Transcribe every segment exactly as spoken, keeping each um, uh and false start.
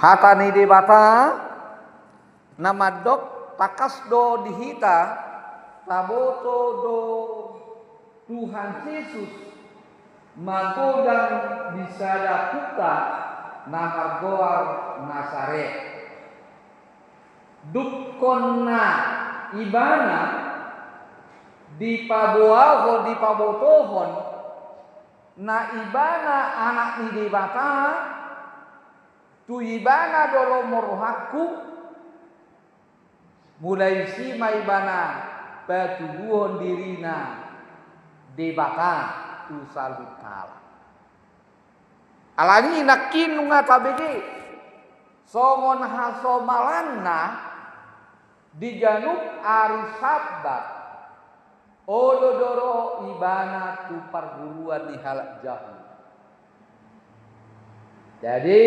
Hata ni Debata na mandok, tangkas do di hita taboto do Tuhan Jesus magodang di sada huta na margoar Nasaret. Dungkon na ibana dipaboahon, dipabotohon na ibana anak ni Debata, tu ibana do ro rohangku, mulai disi ma ibana patuduhon dirina Debata tu saluhut halak. Alani i nangkin nunga tabege songon hasomalanna di ganup ari Sabat, olo do ro ibana tu parguruan ni halak Jahudi. Jadi,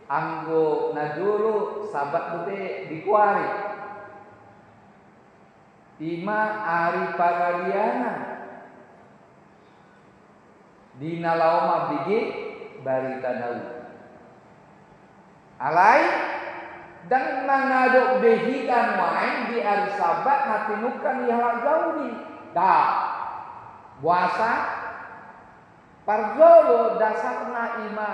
anggo najolo Sabat dope digoari, ima ari paraliangan. Di na laho mambege barita na uli. Alai, ndang mangadok be hita nuaeng di ari Sabat na tinungkan ni halak Jahudi. Ndang. Boasa? Parjolo dasarna ima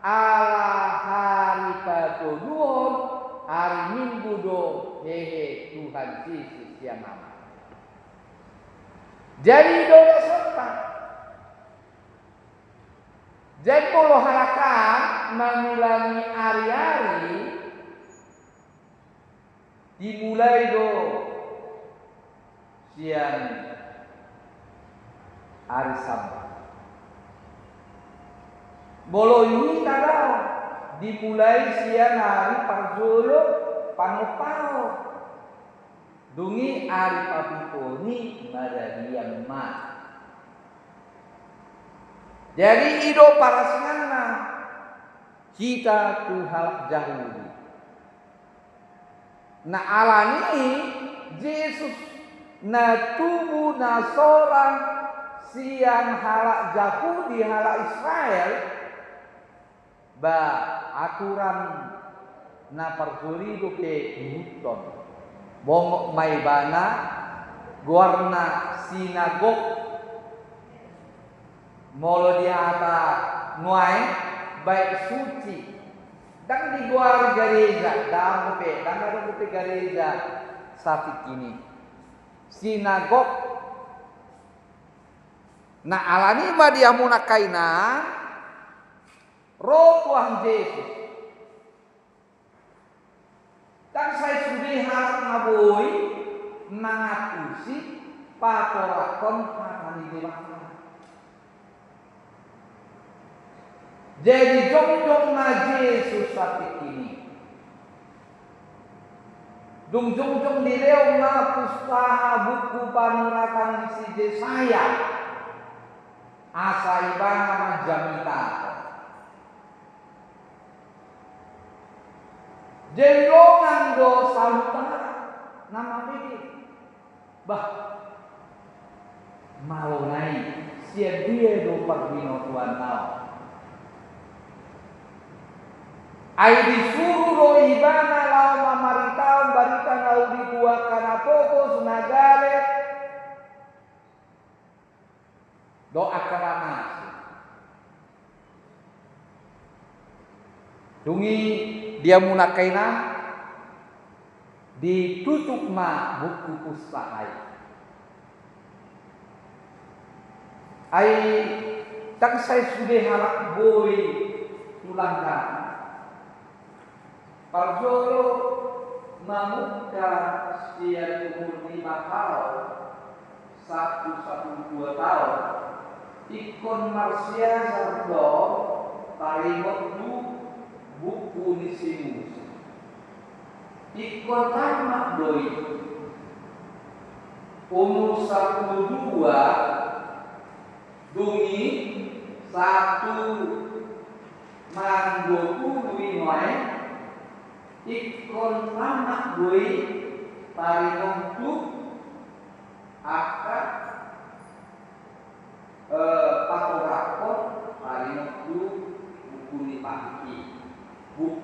ala ari patoduhon, ari Minggu do hehe Tuhan Jesus sian Ama. Jadi i do dasarna. Jadi molo halak an mangulangi ari-ari, dimulai do sian ari Sabat. Molo i hita do, dimulai sian ari parjolo pangompaon. Dung i ari papituhon i maralian ma. Jadi i do parasinganna hita tu halak Jahudi. Na alani i Jesus na tubu na sorang sian halak Jahudi, halak Israel, ba aturan na parjolo i dope diihuthon. Bongot ma ibana, goarna sinagog. Molo di hata nuaeng, bait suci. Ndang digoari gareja, ndang dope, ndang adong dope gareja satingki i. Sinagog. Na alani i ma di hamu nangkaningan, ro Tuhan Jesus. Ndang sai sude halak na boi mangantusi patoranghon hata ni Debata. Jadi jongjong ma Jesus satingki i. Dung jongjong dilehon ma pustaha buku panurirang ni si Jesaya. Asa ibana manjamitahon. Jadi longang do saluhut halak na mambege. Bah, malo nai, sian dia do parbinotoanna on? Ai disuru do ibana laho mamaritahon barita na uli tu angka na pogos, na gale, dohot angka na asing. Dung i di hamu nangkaningan, ditutup ma buku pustaha i. Ai ndang sai sude halak boi tu langkatna. Parjolo mamungka sian umur lima taon sahat tu sampulu dua taon, ingkon marsiasar do taringot tu buku ni si Musa. Ingkon tamat do i. Umur sampulu dua, dung i sahat tu manang dua pulu i nuaeng, ingkon tamat do i taringot tu angka, eh, patoranghon taringot tu buku ni Patik i. Buku